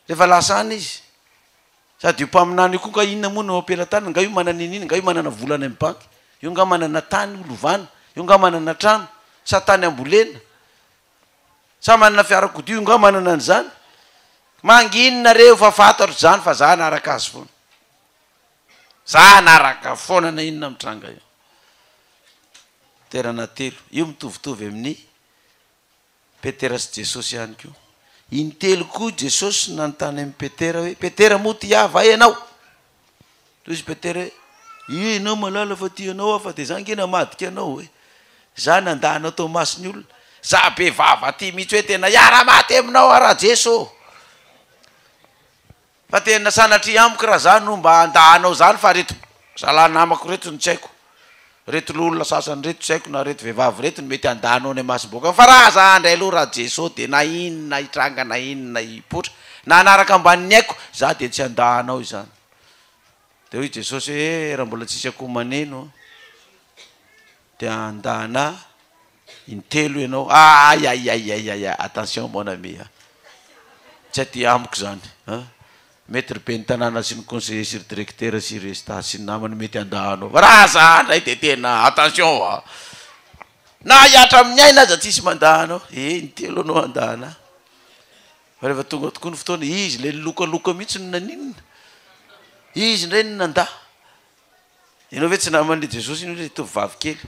Rehefa lasa any izy, sady io mpaminany io koa nga inona moa no eo am-pelatanany, nga io manana inona, nga io manana vola any amin'ny banky, io nga manana tany ho lovana, io nga manana trano, sa tany ambolena, sa manana fiarakodia, io nga manana an'izany? Manginy nareo fa fantatro izany fa za hanaraka azy foana. Za hanaraka foana na inona mitranga eo. Toerana telo, io mitovitovy amin'ny Petera sy Jesosy ihany koa. Intelo koa Jesosy nanontany an'i Petera hoe, Petera, moa tia Ahy va ianao? Toy izy Petera hoe, Ie, ianao mahalala fa tia anao aho, fa dia za ange namadika anao e. Za nandà anao tao imason'ny olona. Za be vava aty mihitsy hoe tena hiara-maty aminao aho Rajeso ô. Fa tena sanatria amiko raha za no mba handà anao zany fa reto zalahy namako reto no tsy haiko, reto loholona sasany reto tsy haiko na reto vehivavy reto no mety handà anao any amasom-bahoaka fa raha za ndray aloha Rajeso de na inona hitranga na inona hipoitra na hanaraka ambanin'ny aiko za de tsy handà anao izany. De hoy Jesosy hoe eh raha mbola tsisy akoho maneno de handà anà Intelo ianao aiaiaiaiai attention mon ami a! Tsy aty amiko zany a! Mety ry ben'ny tanàna sy ny conseiller sy ry directeur sy ry esta sy ny namany mety handà anao fa raha za ndray de tena attention a! Na hihatra amin'ny aina aza tsisy mandà anao, e intelo anao handà anah fa rehefa tonga tokoa ny fotoana izy le nilokaloka mihitsy no naninona? Izy ndray no nandà. Ianao ve tsy naman'le Jesosy iny hoe le tovovavy kely?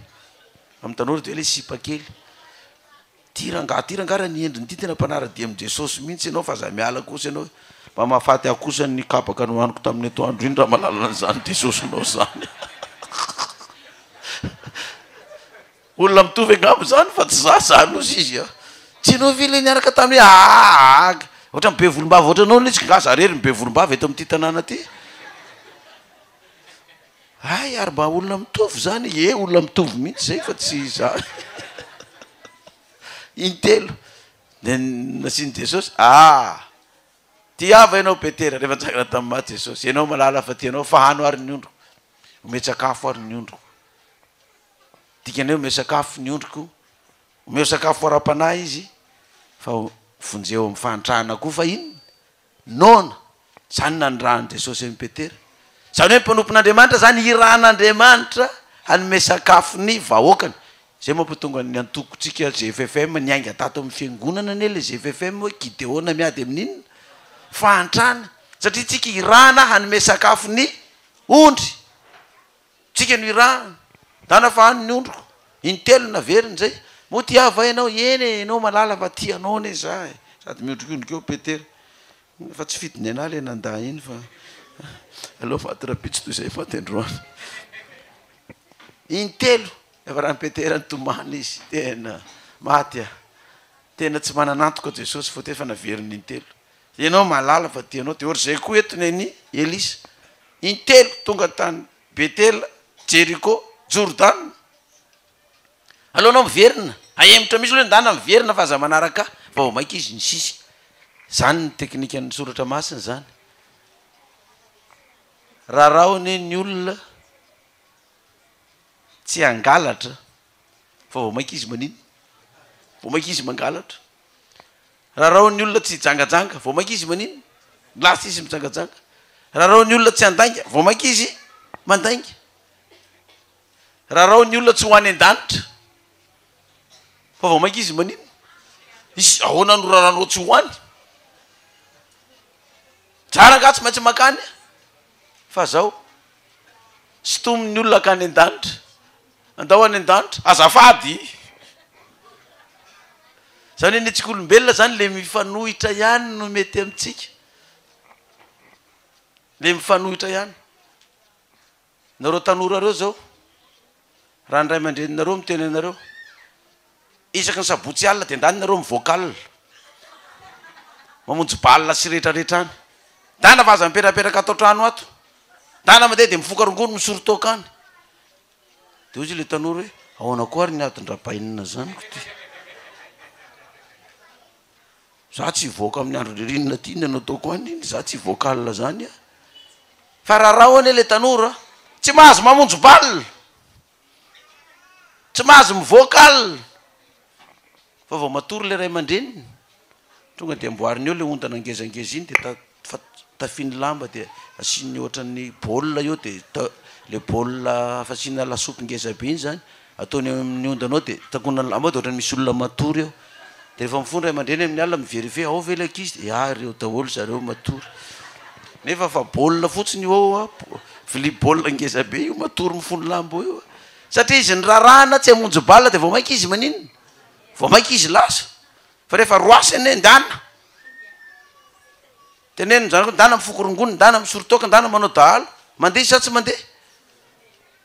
Amin'ny tanora dia hoe le sipa kely. Ty rangahy ty rangahy raha ny endriny ty tena mpanara-dia amin'i Jesosy mihitsy ianao fa aza miala kosa ianao. Mba mahafaty ahy kosa ny kabaka nohaniko tamin'ny atoandro iny raha mahalala an'izany Jesosinao izany. Olona mitovy angamba izany fa tsy za zany ozy izy a. Tsy ianao ve le niaraka tamin'ny hoe aa ohatran'ny be volombava ohatranao le izy nga za rery no be volombava eto amin'ity tanàna ty. Hay ary mba olona mitovy zany, ie olona mitovy mihitsy zay fa tsy za. Intelo dia nasian'i Jesosy, ah! Tiava ianao Petera, rehefa nitsangana tamin'ny maty Jesosy, ianao mahalala fa tianao, fahano ary ny ondriko, omen-tsakafo ary ny ondriko. Dikany hoe omeo sakafo ny ondriko, omeo sakafo ara-panahy izy fa vonjeo amin'ny fahantrana koa fa inona? Noana. Izany no nanirahan'i Jesosy an'i Petera. Izany hoe ny mpanompon'Andriamanitra izany irahan'Andriamanitra hanome sakafo ny vahoakany. Izay mampatonga ny antokontsika GFFM niainga tato amin'ny fiangonana anie ilay GFFM hoe Gideona miady amin'ny inona? Fahantrana. Satria tsika irahana hanome sakafo ny ondry. Tsika no irahana. Ndana fa any ny ondriko. Intelo naveriny izay. Moa tia ahy va ianao? Eny e, ianao malala fa tia anao anie za e. Sady miondrikondrika eo Petera. Fa tsy fidiny anah le nandà iny fa aleo faty rahampitso toy izay faty androany. Intelo efa raha Petera nitomany izy. Tena maty aho. Tena tsy manan'antoka Jesosy fa efa naveriny intelo. Ianao mahalala fa tianao. Dia ohatr'izay koa eto ny an'i Elisa. Intelo tonga tany Betela, Jeriko, Jordana. Aleo anao miverina. Ahemotra mihitsy aloha ndana miverina fa aza manaraka ahy. Fa vao mainka izy nisisika. Izany ny teknikan'ny soratra masina izany. Raraho anie ny olona tsy hangalatra fa vao mainka izy maninona? Vao mainka izy mangalatra. Rarao ny olona tsy hijangajanga, vao mainka izy maninona? Lasa izy mijangajanga. Rarao ny olona tsy handainga, vao mainka izy mandainga. Rarao ny olona tsy ho any an-danitra, fa vao mainka izy maninona? Izy ahoana no raranao tsy ho any? Tsara angaha tsy maintsy mankany? Fa zao, sintomin'ny olona hankany an-danitra. Andao any an-danitra. Azafady! Zany hoe ny antsika olombelona zany le mifanohitra ihany no mety amintsika. Le mifanohitra ihany. Nareo tanora reo zao, raha ny ray aman-dreninareo miteny anareo, isaky ny sabotsy alina de ndany nareo mivoaka alina, mamonjy bal sy retraretra any. Ndana fa aza mipetrapetraka ato an-trano ato. Ndana mandeha de mifoka rongony misoro toaka any. Dia hoy izy ilay tanora hoe, ahoana koa ary ny adin-dRabainina izany ko ty? Za tsy hivoaka amin'ny andro ririnina aty, inona no ataoko any iny? Za tsy hivoaka alina izany aho. Fa rarao anie ilay tanora, tsy mahazo mamonjy bal, tsy mahazo mivoaka alina. Fa vao matory ilay ray aman-dreniny, tonga dia amboariny eo ilay ondana ngezangeza iny dia ta-. Fa tafiany lamba dia asiany ohatran'ny baolina eo dia le baolina fasiana lasopy ngeza be iny zany ataony eo amin'ny ondana ao dia takonany lamba ao dia ohatran'ny misy olona matory eo. Dia rehefa mifoha ny ray aman-dreny amin'ny alina mi-verifier ao ve le ankizy dia ah ireo daholo zareo matory. Nefa fa baolina fotsiny io ao an, vilia baolina ngeza be io matory mifono lamba eo io. Satria izy nirarahana tsy hamonjy bal dia vao mainka izy maninona? Vao mainka izy lasa. Fa rehefa roasy anie ndana. Teneno ny zanakao, ndana mifoka rongony, ndana misoro toaka, ndana manao dahalo. Mandeha izy sa tsy mandeha?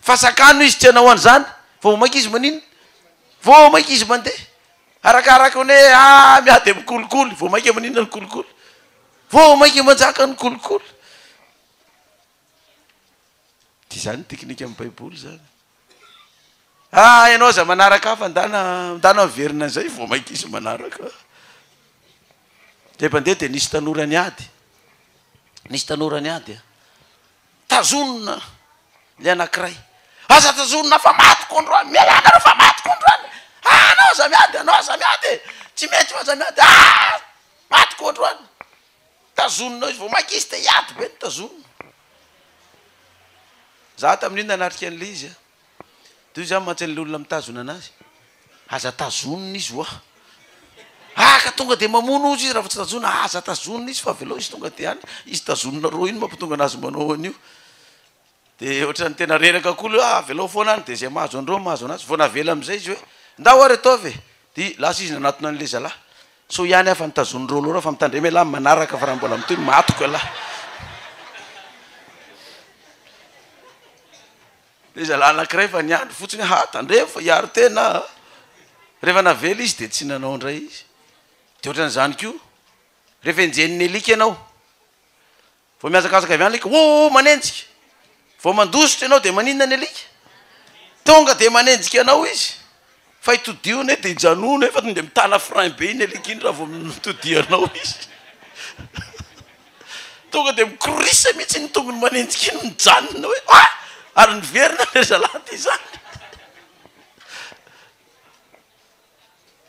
Fa sakano izy tsy hanao an'izany, fa vao mainka izy maninona? Vao mainka izy mandeha. Arakaraka ny hoe ah miady amin'ny kolikoly, vao mainka maninona ny kolikoly? Vao mainka manjaka ny kolikoly. Dia izany ny teknika amin'ny Baiboly izany. Ah ianao aza manaraka ahy fa ndana ndana miverina an'izay vao mainka izy manaraka. Dia mpandeha dia nisy tanora niady. Nisy tanora niady a. Tazonina le anankiray. Aza tazonina fa matiko androany. Mialà nareo fa matiko androany. Ah anao aza miady, anao aza miady e. Tsy mety fa aza miady. Ah matiko androany. Tazonina izy vao mainka izy te hiady be no tazonina. Za tamin'iny nanatrika an'ilay izy a. Toy izany mantsy an'ilay olona mitazona anazy. Aza tazonina izy hoa. Ah ka tonga dia mamono ozy izy raha vao tsy tazonina. Aza tazonina izy fa avelao izy tonga dia any. Izy tazoninareo iny mampitonga anazy manao an'io. Dia ohatran'ny tena reraka koa ilay hoe ah avelao foana any dia izay mahazo an'ireo mahazo anazy. Vao navela amin'izay izy hoe ndao ary ataovy e. Dia lasa izy nanatona an'ilay zalahy. Soa ihany aho fa nitazonin'ireo lora fa mitandrema ialahy manaraka fa raha mbola mitohy matiko ialahy. Ilay zalahy anankiray fa niandry fotsiny hoe ha tandremo fa hiaro tena aho a. Rehefa navela izy dia tsy nanao indray izy. Dia ohatran'izany koa, rehefa enjehin'ny alika ianao, Vao mihazakazaka avy any alika, oh oh manenjika. Vao mandositra ianao dia maninona ny alika? Tonga dia manenjika anao izy. Fa itodio anie dia ijanona fa tonga dia mitana frein be iny alika iny raha vao mitodianao izy. Tonga dia mikorisa mihitsy ny tongony manenjika iny mijanona hoe ah! Ary niverina ilay zalahy ity izany.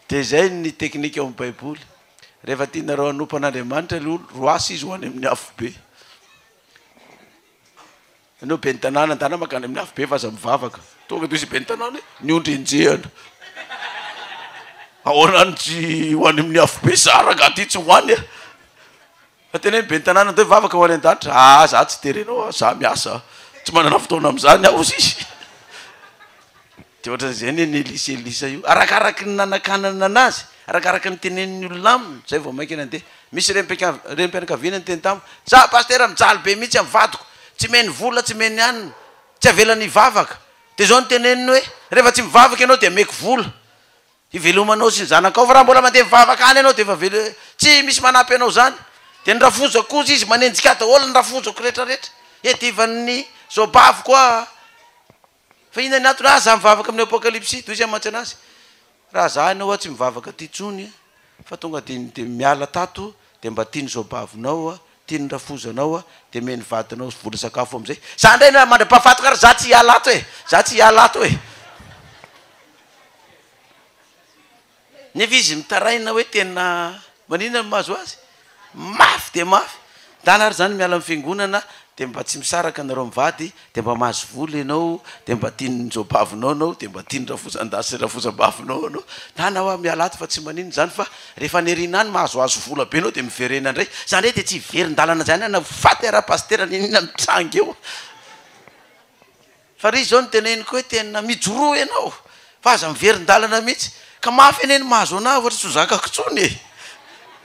Dia izay ny teknika ao amin'ny Baiboly. Rehefa tianareo hanompo an'Andriamanitra ilay olona, roasy izy ho any amin'ny afobe. Ianao ben'ny tanàna, ndana mankany amin'ny afobe fa aza mivavaka. Tonga dia hoy izy ben'ny tanàna hoe, ny ondry enjehana. Ahoana no tsy ho any amin'ny afobe? Za rangahy ty tsy ho any a. Fa teneno ben'ny tanàna ndao hivavaka ho any an-danitra. Ah, za tsy terenao ah, za miasa. Tsy manana fotoana amin'izany aho hozy izy. Dia ohatran'izay anie ny Elisa Elisa io. Arakaraky ny nanakanana anazy, arakaraky ny tenenin'ny olona aminy, zay vao mainka nandeha. Misy renim-pianakaviana niteny tamiko, za pasitera mijaly be mihitsy amin'ny vadiko, tsy meny vola, tsy meny hanina, tsy avelany hivavaka. Dia izao no teneniny hoe, rehefa tsy mivavaka ianao dia ameko vola. Hivelomanao sy ny zanakao fa raha mbola mandeha mivavaka any ianao dia efa velo tsy misy manampy anao zany dia ny rafozako koa izy manenjika ahy daholo ny rafozako rehetra rehetra iadivan'ny zobaviko aho fa inona ny antony ah za mivavaka amin'ny apokalypsy toy izay mantsy anazy raha za ianao aho tsy mivavaka aty tsony fa tonga dia dia miala tato dia mba tian'ny zobavinao aho tian'ny rafozanao aho dia omeny vadinao vola sakafo amizay za ndray na mandra-pahafatiko ary za tsy hiala ato e za tsy hiala ato e Nefa izy mitaraina hoe tena maninona no mahazo azy? Mafy dia mafy. Ndana ary zany miala amin'ny fiangonana dia mba tsy misaraka nareo mivady dia mba mahazo vola ianao dia mba tian'ny zaobavinao anao dia mba tian'ny rafozandahy sy rafozambavinao anao. Ndana hoa miala ato fa tsy maninona izany fa rehefa any aoriana any mahazoazo vola be anao dia miverena indray. Za ndray dia tsy hiverin-dalana zany aho na ho faty ara pasitera n'inona mitranga eo. Fa ry izao no teneniko hoe tena mijoroa ianao fa aza miverin-dalana mihitsy. Ka mafy anie ny mahazo anah ohatra tsy ho zakako intsony e!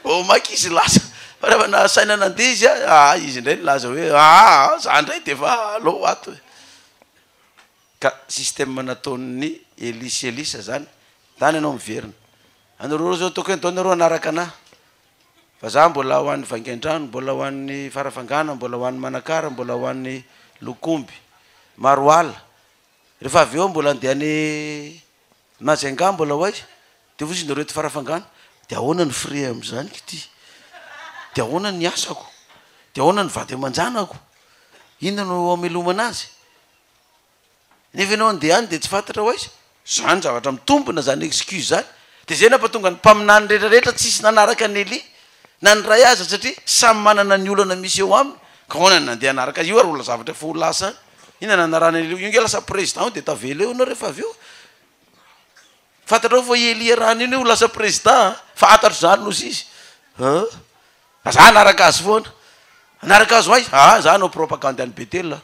Vao mainka izy lasa fa rehefa nahasaina nandeha izy ah izy indray nilaza hoe aa za indray dia efa alou ato e! Ka système nataon'ny Elia sy Elisa zany, ndana ianao miverina. Anareo roa zao ataoko hoe ndao nareo hanaraka anah. Fa za mbola ho any Vaingaindrano, mbola ho any Farafangana, mbola ho any Manakara, mbola ho any Lokomby, Maroala. Rehefa avy eo mbola andeha any Majunga mbola ho aiza? Dia hozy nareo eto Farafangana, dia ahoana ny frais amin'izany k'ity? Dia ahoana ny asako? Dia ahoana ny vady aman-janako? Inona no hamelomana azy? Nefa ianao andeha any dia tsy fantatra ho aiza. Zany zavatra mitombina zany excuse zany. Dia zay nampatonga ny mpaminany rehetra rehetra tsisy nanaraka an'i Elia. Na ny ray aza satria samy manana ny olana misy eo aminy ka ahoana ny nandeha hanaraka io ary olona zavatra efa ho lasa any. Inona no nanarahana an'io? Io nge lasa président io dia tavela eo ianao rehefa avy eo. Fantatrao fa i Elia rano iny ho lasa président a! Fantatro izany hozy izy. An! Fa za hanaraka azy foana. Hanaraka azy ho aiza? Ah, za hanao propagandy any Betela.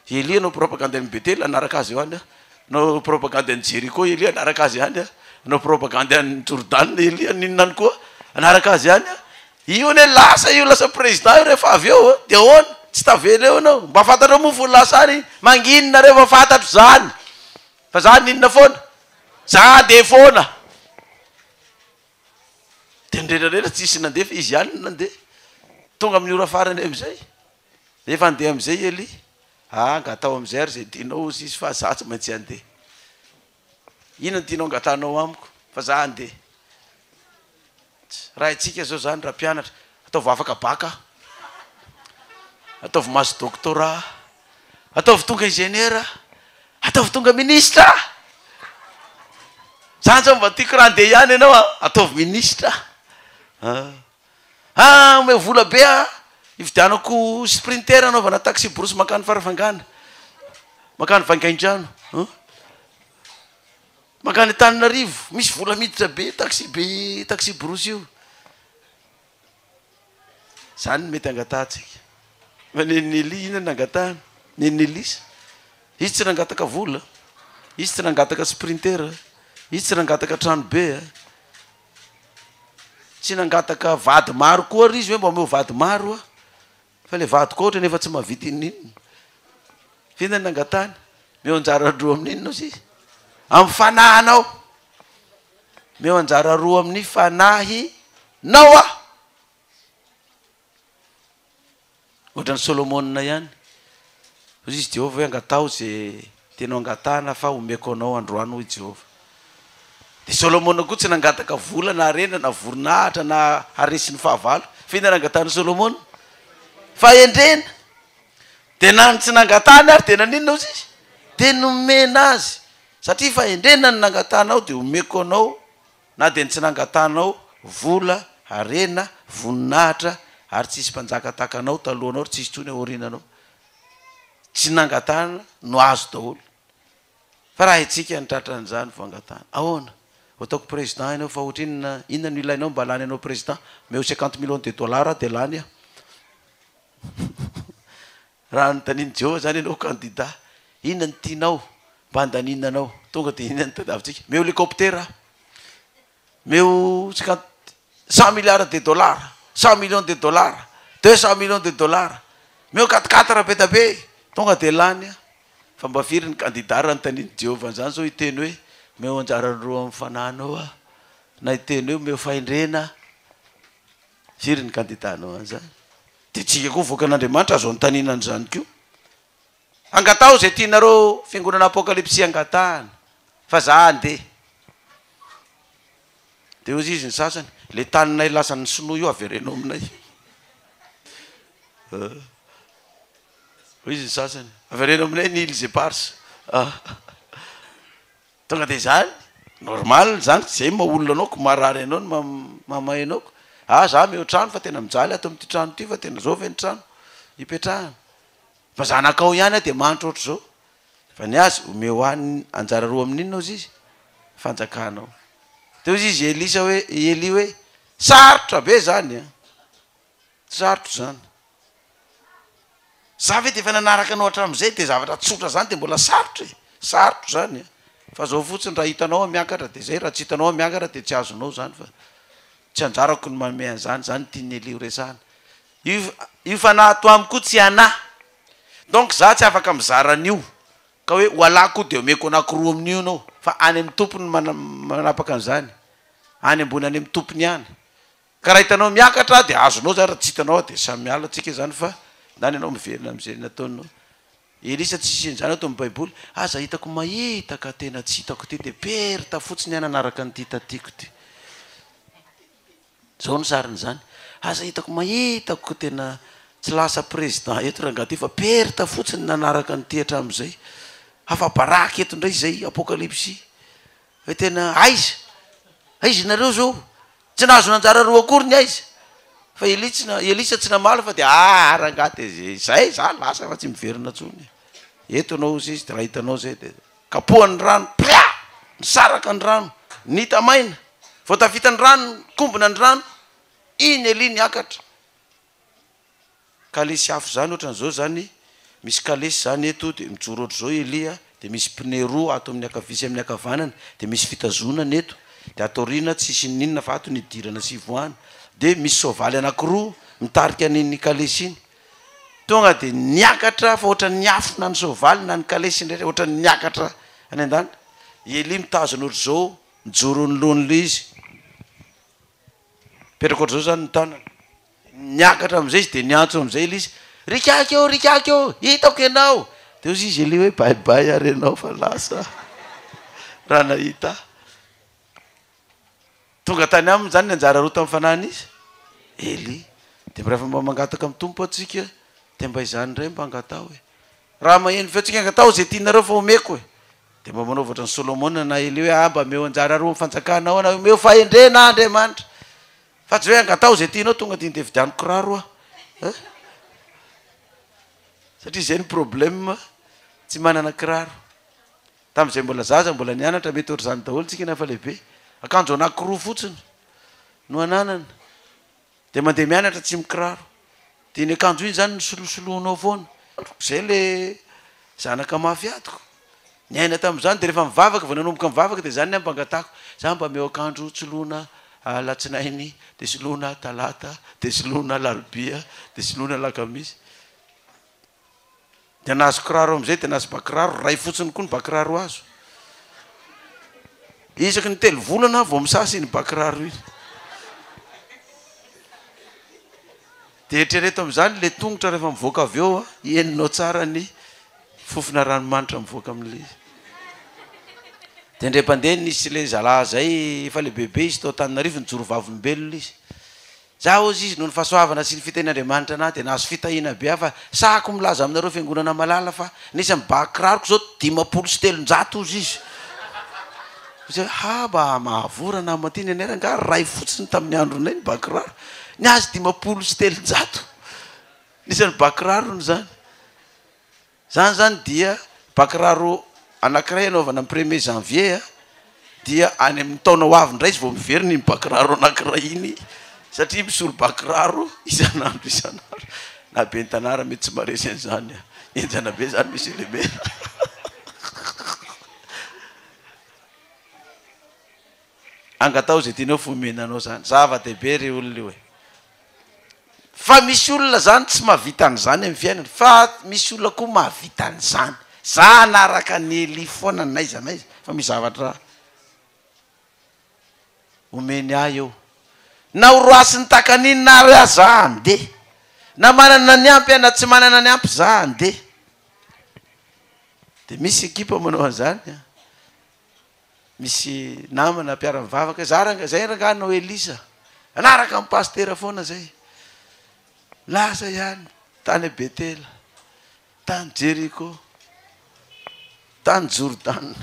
I Elia hanao propagandy any Betela, hanaraka azy eo any aho. Hanao propagandy any Jericho i Elia, hanaraka azy ihany aho. Hanao propagandy any Jordana i Elia, n'inona any koa, hanaraka azy ihany aho. Io anie lasa io, lasa président io rehefa avy eo a! Dia ahoana? Tsy tavela eo ianao. Mba fantatrao moa fony lasa any? Mangina nareo fa fantatro izany. Fa za n'inona foana? Za handeha foana. Dia ny rehetra rehetra tsisy nandeha fa izy ihany no nandeha. Tonga amin'ny ora farany amin'izay. Efa handeha amin'izay i Elia. Ah, angataho amin'izay ary izay tianao hozy izy fa za tsy maintsy handeha. Inona no tianao angatahanao amiko fa za handeha. Raha itsika zao zany raha mpianatra, ataovy afaka bac aho, ataovy mahazo doctorat, ataovy tonga ingénieur, ataovy tonga ministre aho. Zany zao mba tiako raha andeha ihany ianao a, ataovy ministre aho. Ah, omeo vola be aho hividianako sprinter hanaovana taxi brousse mankany Farafangana, mankany Vangaindrano. Mankany Antananarivo, misy vola miditra be taxi be taxi brousse io. Zany no mety angatahantsika. Fa nen'i Elia inona no nangatahany? Nen'i Elisa. Izy tsy nangataka vola, izy tsy nangataka sprinter, izy tsy nangataka trano be, tsy nangataka vady maro koa ary izy hoe mba omeo vady maro aho. Fa le vadiko ohatra nefa tsy mahavita inon'inona. F'inona no nangatahany? Meo anjara roa amin'ny inona ozy izy? Amin'ny fanahinao. Meo anjara roa amin'ny fanahinao aho. Ohatran'i Solomona ihany. Hoy izy Jehovah hoe angataho ze tianao angatahana fa omeko anao androany hoy Jehovah. Dia Solomona koa tsy nangataka vola na harena na vorinahitra na haresy ny fahavalo. Fa inona nangatahan'i Solomona? Fahendrena. Dia na ny tsy nangatahany ary dia naninona hozy izy? Dia nomena azy. Satria fahendrena no nangatahanao dia omeko anao na dia ny tsy nangatahanao vola, harena, voninahitra ary tsy hisy mpanjaka tahaka anao talohanao ary tsy hisy intsony aoriananao. Tsy nangatahana no azo daholo. Fa raha itsika ny tratran'izany vao angatahana. Ahoana? Ho ataoko président ianao fa ohatrinona, inona no ilainao mba lany anao président? Omeo cinquante millions de dollars aho dia lany aho. Raha anontanian'i Jehovah izany ianao candidat, inona no tianao mba handaniana anao? Tonga dia inona no tadiavintsika? Omeo hélicoptère aho. Omeo cinquante, cent milliards de dollars, cent millions de dollars, deux cent millions de dollars. Omeo quatre quatre be dia be. Tonga dia lany aho. Fa mba firy ny candidat raha anontanian'i Jehovah an'izany sao hiteny hoe omeo anjara roa amin'ny fanahinao aho, na hiteny hoe omeo fahendrena aho. Firy ny candidat hanao an'izany? Dia tsika koa voakan'Andriamanitra azo anontaniana an'izany koa. Angataho izay tianareo fiangonana Apokalypsy angatahana fa za handeha. Dia hoy izy ny sasany, le taninay lasan'ny sinoa io avereno aminay. Hoy izy ny sasany, avereno aminay ny îles éparses. Tonga dia izany, normal izany, izay maha olona anao ko marary anao ny mahamay anao ko. Ah za meo trano fa tena mijaly ato amin'ity trano ity fa tena zao ve ny trano ipetrahana. Fa zanakao ihany aho dia mahantra ohatr'izao. Fa ny azy, omeo ahy ny anjara roa amin'inona hozy izy? Fanjakanao. Dia hozy izy Elisa hoe, i Elia hoe, sarotra be izany an! Sarotra izany. Za ve dia efa nanaraka anao hatramin'izay dia zavatra tsotra izany dia mbola sarotra e! Sarotra izany an! Fa zao fotsiny raha hitanao aho miakatra dia zay, raha tsy hitanao aho miakatra dia tsy azonao izany fa tsy anjarako ny manome an'izany, izany no tian'i Elia ho resahana. Io io fanahy ato amiko io tsy anah. Donc za tsy afaka mizara an'io ka hoe ho alako io dia omeko anakiroa amin'io ianao fa any amin'ny tompony no manapaka an'izany, any ambony any amin'ny tompony any. Ka raha hitanao miakatra aho dia azonao zany, raha tsy hitanao aho dia samy miala tsika zany fa ndany ianao miverina amin'izay nataonao. Elisa tsisy an'izany ato amin'ny baiboly, aza hitako mahita ka tena tsy hitako ity dia perte fotsiny aho nanaraka an'ity tatiko ity. Zao ny sarin'izany, aza hitako mahita ko tena tsy lasa président eto rangahy ty fa perte fotsiny nanaraka an'ity hatramin'izay. Afa-baraka eto indray izay apokalypsy. Hoe tena aiza? Aiza nareo zao? Tsy nahazo nanjara roa akory ny aiza? Fa Elia tsy na, Elisa tsy namaly fa dia ah rangahy dia izay za lasa fa tsy miverina intsony. Eto ianao hozy izy dia raha hitanao izay dia kapohany ny rano, pria! Nisaraka ny rano, nita maina. Vao tafita ny rano, nikombona ny rano, iny Elia niakatra. Kalesy afo zany ohatran'izao zany, misy kalesy zany eto de mijoro ohatr'izao Elia de misy pneu roa ato amin'ny ankavia sy amin'ny ankavanana de misy fitazonana eto de ato aoriana tsisy n'inona fa ato ny idirana sy ivoahana de misy soavaly anakiroa mitarika an'iny kalesy iny, tonga de niakatra fa ohatran'ny afo na ny soavaly na ny kalesy indray ohatran'ny niakatra any an-danitra, i Elia mitazona ohatr'izao mijoro ny lohan'ilay izy, mipetraka ohatr'izao zany ny tanany. Niakatra amin'izay izy dia niantso amin'izay Elisa, Ry ikaky ô, ry ikaky ô, hitako ianao! Dia hoy izy Elia hoe, Bye bye ary ianao fa lasa raha nahita ahy. Tonga tany aminy izany ny anjara roa tamin'ny fanahin'izy Elia. Dia rehefa mba mangataka amin'ny Tompo antsika dia mba izany indray mba angataho e. Raha maheno feo antsika angataho izay tianareo fa omeko e. Dia mba manaova ohatran'i Solomona na Elia hoe, Ah, mba omeo anjara roa amin'ny fanjakanao aho na omeo fahendrena aho Andriamanitra. Fa tsy hoe angataho izay tianao tonga dia ndeha vidiano kiraro aho eh! Satria izay ny problème tsy manana kiraro. Tamin'izay mbola zaza mbola nianatra mety ohatr'izany daholo tsika na efa lehibe. Akanjo anankiroa fotsiny no ananana dia mandeha mianatra tsy mikiraro. Dia iny akanjo iny izany no solosoloinao foana. Izay le zanaka mafy adiko. Niaina tamin'izany dia rehefa mivavaka vao nanomboka mivavaka dia izany ny ampangatahako. Za mba omeo akanjo tsoloina alatsinainy dia soloina talata dia soloina alarobia dia soloina alakamisy. Dia nahazo kiraro amin'izay dia nahazo bakiraro, iray fotsiny koa ny bakiraro azo. Isaky ny telo volana aho vao misasa iny bakiraro iny. Dia eritrereto amin'izany ilay tongotra rehefa mivoaka avy eo, henonao tsara ny fofona ranomanitra mivoaka amin'ilay izy. Dia indray mpandeha nisy ilay zalahy izay efa lehibebe izy tao Antananarivo nijoro vavolombelona izy. Za hozy izy noho ny fahasoavana sy ny fitenin'Andriamanitra anah dia nahazo fitahiana be aho fa sahako milaza aminareo fiangonana malala fa nisy amin'ny ba kiraroko zao 350 hozy izy. Hozy aho ha mba mahavoa ranama ty ny anay rangaha ray fotsiny tamin'ny andronay ny ba kiraro ny azy 350 nisy an'ny ba kirarony zany. Zany zany dia ba kiraro anakiray anaovana ny premier janvier a, dia any amin'ny taona ho avy indray izy vao miverina iny ba kiraro anakiray iny satria misolo ba kiraro isan'andro isan'andro, na ben'ny tanàna mety tsy maharesy an'izany a, henjana be zany monsieur le maire. Angataho izay tianao fa omena anao zany. Zava-dehibe re olona io e. Fa misy olona zany tsy mahavita an'izany amin'ny fiainany, fa misy olona koa mahavita an'izany. Za hanaraka an'i Elia foana n'aiza n'aiza, fa misy zavatra omeny ahy eo. Na ho roasiny takan'inona ary aho za handeha. Na manana ny ampy aho na tsy manana ny ampy za handeha. Dia misy ekipa manao an'izany an. Misy namana mpiara-mivavaka, za ranga, zay rangaha no Elisa, nanaraka an'i pasitera foana zay, lasa ihany tany Betela, tany Jeriko, tany Jordana,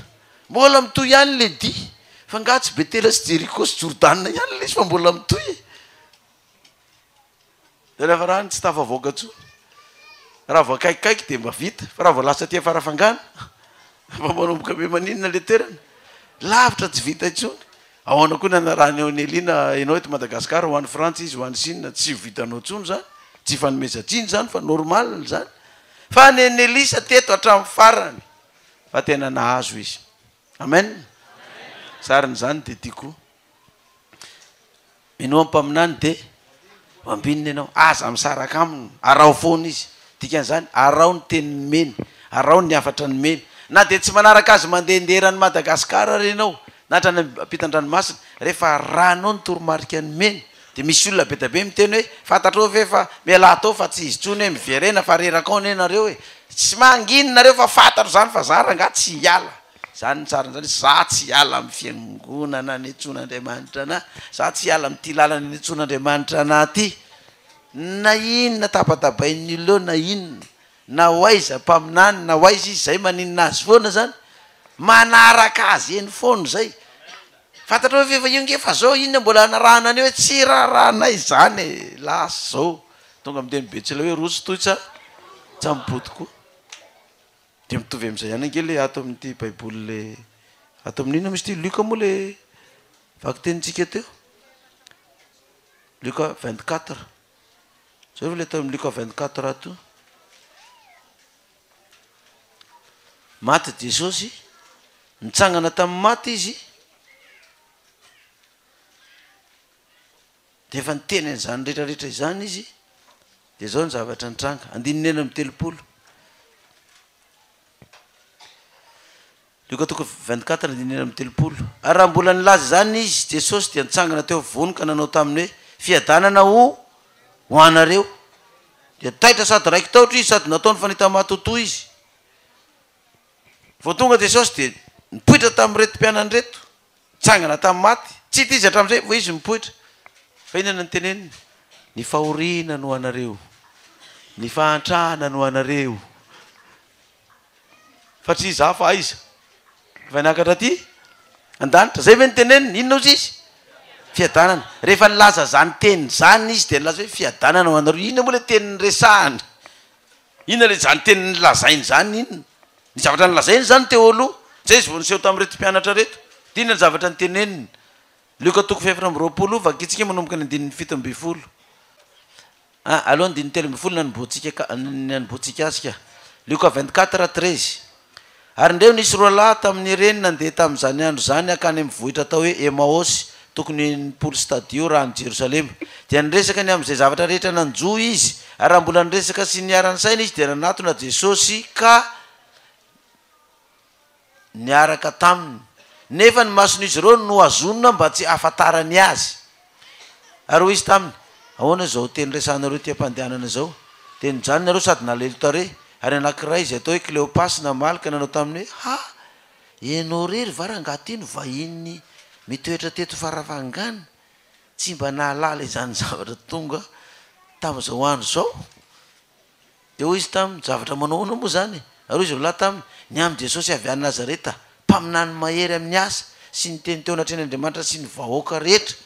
mbola mitohy ihany le dia, fa nga tsy Betela sy Jeriko sy Jordana ihany le izy fa mbola mitohy e. Dia rehefa raha ny tsy tafavoaka intsony, raha vao akaikikaiky dia mba vita, fa raha vao lasa aty Farafangana, efa manomboka be maninona ilay toerana, lavitra tsy vita intsony. Ahoana koa ny hanarahana eo an'i Elina, ianao eto Madagasikara, ho any Frantsa izy, ho any Chine, tsy ho vitanao intsony izany, tsy ifanomezan-tsiny izany fa normal izany. Fa ny an'i Elisa teto hatramin'ny farany, fa tena nahazo izy. Amen. Sarin'izany dia tiako. Minoa ny mpaminany dia ho ambinina ianao. Aza misaraka aminy, araho foana izy. Dikan'izany, araho ny teny nomeny, araho ny hafatra nomeny. Na dia tsy manaraka azy mandehandeha eran'i Madagasikara ary ianao, na hatrany ampitan-dranomasina, rehefa arahanao ny toromarika nomeny, dia misy olona be dia be miteny hoe, fantatrao ve fa mialà tao fa tsy izy intsony hoe miverena fa reraka ao anie nareo e! Tsy mangina nareo fa fantatro izany fa za rangahy tsy hiala. Zany ny tsara zany, za tsy hiala amin'ny fiangonana niantsoan'Andriamanitra anah, za tsy hiala amin'ity lalana niantsoan'Andriamanitra anah ty, na inona tabatabain'ny olona eo na inona, na ho aiza mpaminany na ho aiza izy, zay maninona azy foana zany, manaraka azy eny foana zay. Fantatrao ve fa io nge fa zao inona mbola anarahana an'io hoe tsy raharahanay izany e! Lasa zao. Tonga amin'ny teny betsileo hoe roso toy tsa tsa mipody koa. Dia mitovy amin'izay ihany ange le ato amin'ity baiboly le ato amin'ny inona moa izy ity? Lioka moa le vakitenintsika teo? Lioka 24. Zao ve le atao amin'ny Lioka 24 ato? Maty Jesosy, nitsangana tamin'ny maty Izy, dia efa niteny an'izany rehetra rehetra izany Izy, dia izao ny zavatra nitranga, andininy 36. Lioka toko 24 andininy 36. Ary raha mbola nilaza izany Izy, Jesosy dia nitsangana teo afovoany ka nanao taminy hoe, Fiadanana ho ho anareo. Dia taitra sady raiki-tahotra izy sady nataony fa nita matotoa izy. Vao tonga Jesosy dia nipoitra tamin'ireto mpianany ireto, nitsangana tamin'ny maty. Tsy hita izy hatramin'izay vao izy mipoitra. Fa inona no noteneniny? Ny fahoriana no anareo, ny fahantrana no anareo. Fa tsy izaho fa aiza? Efa niakatra aty an-danitra. Zay ve no teneniny? Inona ozy izy? Fiadanana. Rehefa nilaza zany teny zany izy dia nilaza hoe fiadanana ho anareo. Inona moa le teny niresahany? Inona le zany teny nilazainy zany inona? Ny zavatra nilazainy zany teo aloha. Zay izy vao niseho tamin'ireto mpianatra reto. Dia inona ny zavatra niteneniny? Lioka toko fahefatra amby 20, vakintsika manomboka ny andininy 17. Ah, aloha andininy 13 nanombohantsika ka, nanombohantsika azy ka. Lioka 24, 13. Ary indreo nisy roa lahy tamin'ireny nandeha tamin'izany andro izany hankany amin'ny vohitra atao hoe Emaosy, tokony ho 60 stadio raha any Jerosalema. Dia niresaka ny amin'izay zavatra rehetra nanjo izy. Ary raha mbola niresaka sy niara-nisaina izy, dia nanatona Jesosy ka niaraka taminy, nefa ny mason'izy ireo nohazonina mba tsy hahafantarany azy. Ary hoy izy taminy, Ahoana izao teny resahanareo ety am-pandehanana izao? Dia nijanona ireo sady nalahelo tarehy. Ary anankiray izay atao hoe Kleopasy namaly ka nanao taminy hoe, Ha! Ianao irery va rangahy ity no vahiny mitoetra teto Farafangana, tsy mba nahalala izany zavatra tonga tamin'izao andro izao? Dia hoy izy taminy, Zavatra manao ahoana moa izany? Ary hoy izy roalahy taminy, Ny amin'i Jesosy avy any Nazareta, mpaminany mahery amin'ny asa sy ny teny teo anatrehan'Andriamanitra sy ny vahoaka rehetra,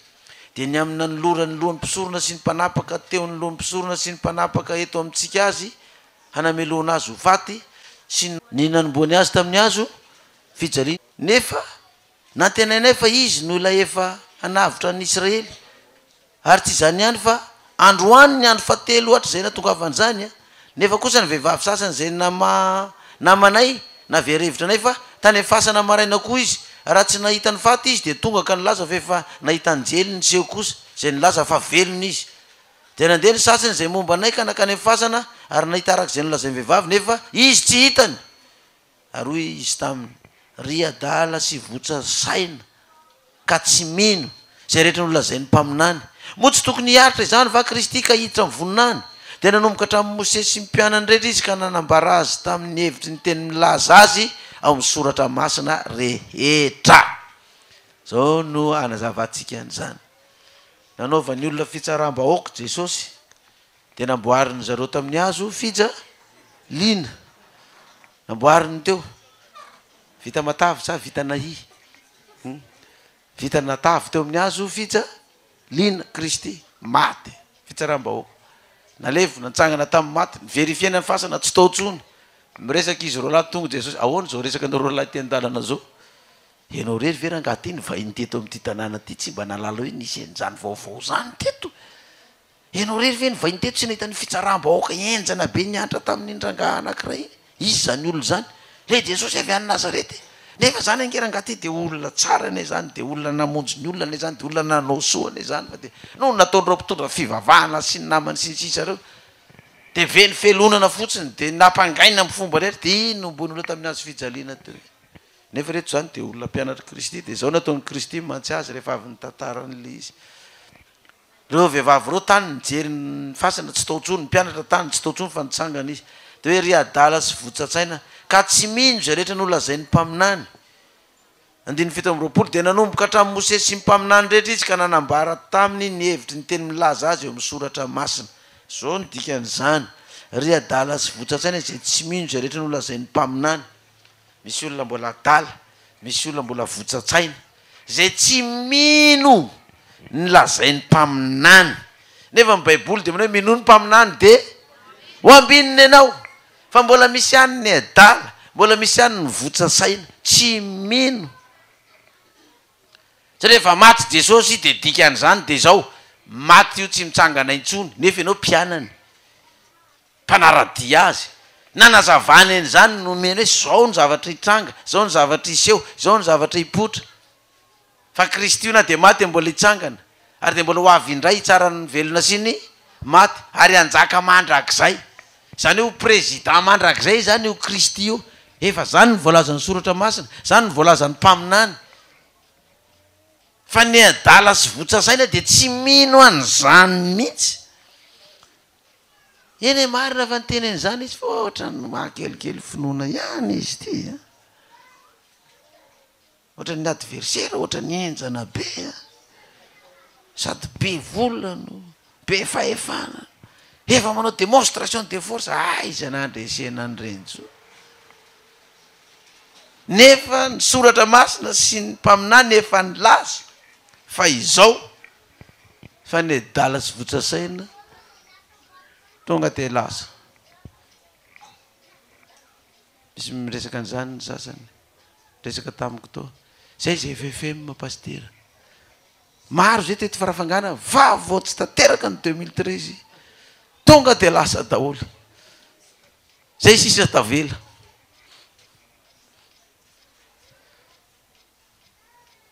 dia ny amin'ny nanoloran'ny lohan'ny mpisorona sy ny mpanapaka teo ny lohan'ny mpisorona sy ny mpanapaka eto amintsika azy hanamelohana azy ho faty, sy ny nanombohany azy tamin'ny hazo fijaliana. Nefa nantenainay fa izy no ilay efa hanavotra an'i Israely. Ary tsy izany ihany fa androany ny andro fahatelo hatrizay nahatongavan'izany, nefa kosa ny vehivavy sasany izay nama namanay navery hevitra anay fa tany amin'ny fasana maraina koa izy, raha tsy nahita ny faty izy dia tonga ka nilaza fa efa nahita anjely niseho kosa izay nilaza fa velona izy. Dia nandeha ny sasany izay momba anay ka nankany amin'ny fasana ary nahita araka izay nolazain'ny vehivavy nefa izy tsy hitany. Ary hoy izy taminy, Ry adala sy votsa saina, ka tsy mino izay rehetra nolazain'ny mpaminany! Moa tsy tokony hiaritra izany va Kristy ka hiditra amin'ny voninahiny? Dia nanomboka hatramin'i Mosesy sy ny mpianany rehetra izy ka nanambara azy tamin'ny hevitry ny teny milaza azy ao amin'ny Soratra Masina rehetra. Izao no hanazavantsika an'izany. Nanaovan'ny olona fitsaram-bahoaka Jesosy. Dia namboarin'ny zareo tamin'ny hazo fija liana. Namboariny teo. Vita matavy sa vita nahia? Hum. Vita natavy teo amin'ny hazo fija liana Kristy. Maty. Fitsaram-bahoaka. Nalevina, nitsangana tamin'ny maty. Ni-verifier-na ny fasana, tsy tao intsony. Miresaka izy roalahy, tonga Jesosy. Ahoana izao resaka anareo roalahy ety an-dalana izao? Ianao irery ve rangahy ity no vahiny teto amin'ity tanàna ity tsy mba nahalala hoe nisy an'izany vaovao izany teto? Ianao irery ve no vahiny teto tsy nahita ny fitsaram-bahoaka henjana be niantra tamin'iny rangahy anankiray iny? Iza izany olona izany? Ilay Jesosy avy any Nazareta e! Nefa izany ange rangahy ity dia olona tsara anie izany, dia olona namonjy ny olona anie izany, dia olona nanao soa anie izany fa dia noho ny nataon'ireo mpitondra fivavahana sy ny namany sy ny sisa ireo dia velon-felonana fotsiny dia nampangaina amin'ny fomba rehetra dia iny nomboin'olona tamin'ny hazo fijaliana teo iny. Nefa ireto izany dia olona mpianatr'i Kristy dia izao nataon'i Kristy mantsy azy rehefa avy nitantara an'ilay izy. Ireo vehivavy ireo tany nijery ny fasana, tsy tao intsony, ny mpianatra tany, tsy tao intsony fa nitsangana izy. Dia hoe, Ry adala sy votsa-tsaina, ka tsy mino izay rehetra nolazain'ny mpaminany. Andininy 27, Dia nanomboka hatramin'i Mosesy sy ny mpaminany rehetra izy ka nanambara taminy ny hevitry ny teny milaza azy eo amin'ny soratra masina. Izao no dikan'izany, Ry adala sy votsa-tsaina izay tsy mino izay rehetra nolazain'ny mpaminany. Misy olona mbola adala, misy olona mbola votsa-tsaina. Izay tsy mino ny lazain'ny mpaminany. Nefa ny Baiboly dia manao hoe minoa ny mpaminany dia ho ambinina ianao. Fa mbola misy ihany ny adala, mbola misy ihany ny votsa saina, tsy mino. Satria rehefa maty Jesosy dia dikan'izany dia izao, maty io tsy mitsangana intsony, nefa ianao mpianany, mpanara-dia azy. Nanazavany an'izany, nomeny hoe izao ny zavatra hitranga, izao ny zavatra hiseho, izao ny zavatra hipoitra. Fa Kristy io na dia maty dia mbola hitsangana, ary dia mbola ho avy indray hitsara ny velona sy ny maty, ary hanjaka mandrakizay. Izany hoe ho président mandrakizay izany io Kristy io. Efa izany no voalazan'ny Soratra Masina, izany no voalazan'ny mpaminany. Fa ny adala sy votsa saina dia tsy mino an'izany mihitsy. Eny e, marina fa niteny an'izany izy fa ohatran'ny mahakelikely finoana ihany izy ity a. Ohatran'ny adversaire ohatran'ny henjana be a! Sady be vola no be fahefana, efa manao démonstration de force, aiza nandresena an'ireny intsony. Nefa ny soratra masina sy ny mpaminany efa nilaza fa izao, fa ny adala sy votsa saina tonga dia lasa. Misy miresaka an'izany ny sasany. Niresaka tamiko tao. Zay izay ffm Pasitera. Maro zay teto Farafangana fa vao tsy tanteraka ny 2013 tonga dia lasa daholo. Zay sisa tavela.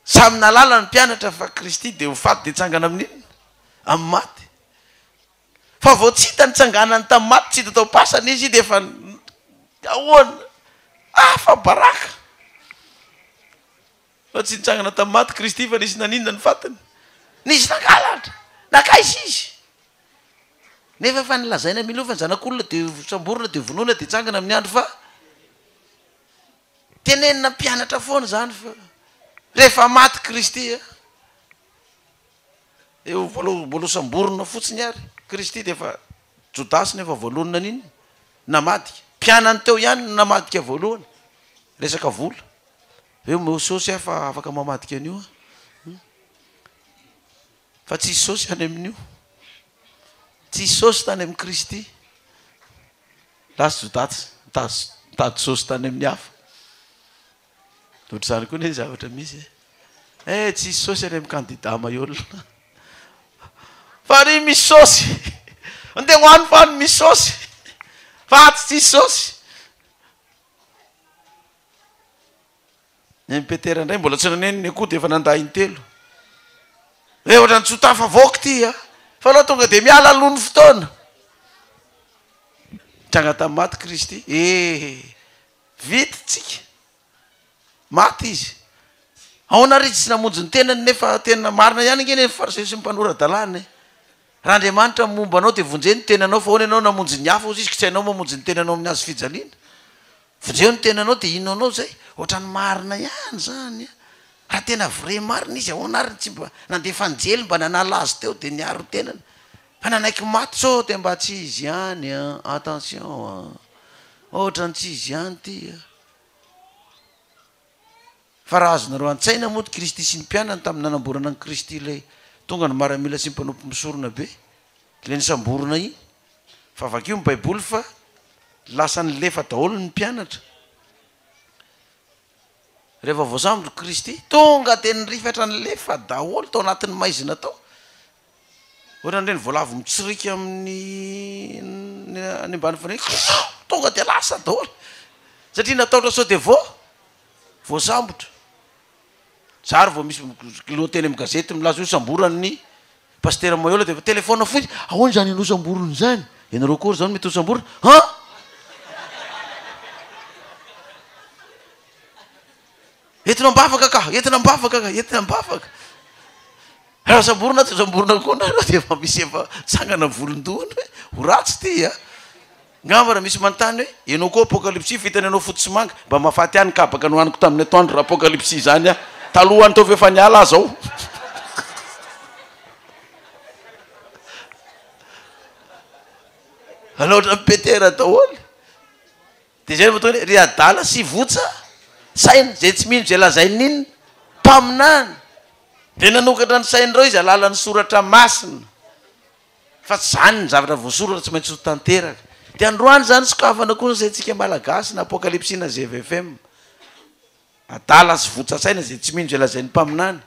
Samy nahalala ny mpianatra fa Kristy dia ho faty dia hitsangana amin'ny inona? Amin'ny maty. Fa vao tsy hita nitsanganany tamin'ny maty, tsy hita tao am-pasana izy dia efa ahoana? Afa-baraka! Fa tsy nitsangana tamin'ny maty Kristy fa nisy naninona ny fatiny? Nisy nangalatra! Nankaiza izy? Nefa efa nolazaina mialoha fa ny zanak'olona dia samborina dia vonoina dia hitsangana amin'ny andro faha. Tenenina mpianatra foana izany fa rehefa maty Kristy a! Eo mbola mbola ho samborina fotsiny ary Kristy dia efa Jodasy no efa voalohany naninona? Namadika. Mpianany teo ihany no namadika voalohany. Resaka vola. Hoe omeo saosy aho fa afaka mamadika an'io aho. Fa tsisy saosy any amin'io. Tsisy saosy tany amin'i Kristy. Lasa Jodasy nitady saosy tany amin'ny hafa. Ohatr'izany koa anie ny zavatra misy e. Eh, tsisy saosy any amin'ny candidat Maihol. Fa ary misy saosy. Andeha ho any fa any misy saosy. Fa atsy tsisy saosy. Ny an'i Petera indray mbola tsy naneno ny akoho dia efa nandà intelo. Eh, ohatran'ny tsy ho tafavoaka ity a. Fa aleo tonga dia miala alohan'ny fotoana. Nitranga tamin'ny maty Kristy. Eh. Vita tsika. Maty izy. Ahoana ary izy tsy namonjy ny tenany nefa tena marina ihany ange ny fariseo sy ny mpanora-dalàna e. Raha Andriamanitra momba anao dia vonjeo ny tenanao fa ahoana ianao namonjy ny hafa hozy izy ka tsy hainao mamonjy ny tenanao amin'ny hazo fijaliana. Vonjeo ny tenanao dia inona anao izay? Ohatran'ny marina ihany izany an. Raha tena vrai marina izy ahoana ary tsy mba nandefa anjely mba nanala azy teo dia niaro ny tenany. Fa nanaiky maty sao dia mba tsy izy ihany an! Attention an! Ohatran'ny tsy izy ihany ity an! Fa raha azonareo an-tsaina moa Kristy sy ny mpianany tamin'ny nanamborana an'i Kristy ilay tonga ny maramila sy ny mpanompo misorona be ilay nisamborina iny. Fa vakio ny baiboly fa lasa nilefa daholo ny mpianatra. Rehefa voasambotra Kristy, tonga dia nirifatra nilefa daholo tao anatin'ny maizina tao. Ohatran'ireny voalavo mitsirika amin'ny any ambany fandriana, tonga dia lasa daholo. Satria natahotra sao dia voa, voasambotra. Za ary vao misy lohateny amin'ny gazety milaza hoe samboran'ny Pasitera Maiola dia efa telefaonina fotsiny, ahoana izany ianao samborina izany? Ianareo koa ary izao no mety ho samborina? Han! Entina am-bavaka ka, entina am-bavaka ka, entina am-bavaka. Raha samborina tsy samborina koa nareo dia efa misy efa tsangana volon-dohany hoe ho ratsy ity a! Ngamba raha misy manontany hoe ianao koa apokalypsy fa hitany ianao fotsy sy manga, mba mahafaty ahy ny kabaka nohaniko tamin'ny atoandro raha apokalypsy izany aho. Taloha any tao f'efa niala aho zao. Hanao ohatran'i Petera daholo. Dia izay no mahatonga hoe ry adala sy votsa saina, izay tsy mino izay lazain'ny inona? Mpaminany. Dia nanokatra ny sain'ireo izy alalan'ny soratra masina. Fa tsy izany ny zavatra voasoratra tsy maintsy ho tanteraka. Dia androany izany sokafana koa ny saintsika malagasy na apokalypsy na GVFM. Adala sy votsa saina izay tsy mino izay lazain'ny mpaminany.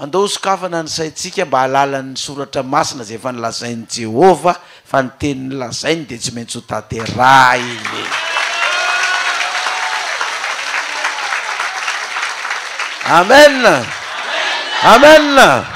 Andao ho sokafana ny saintsika mba hahalala ny soratra masina izay efa nolazain'i Jehovah fa ny teny nolazainy dia tsy maintsy ho tanterahiny. Amen! Amen!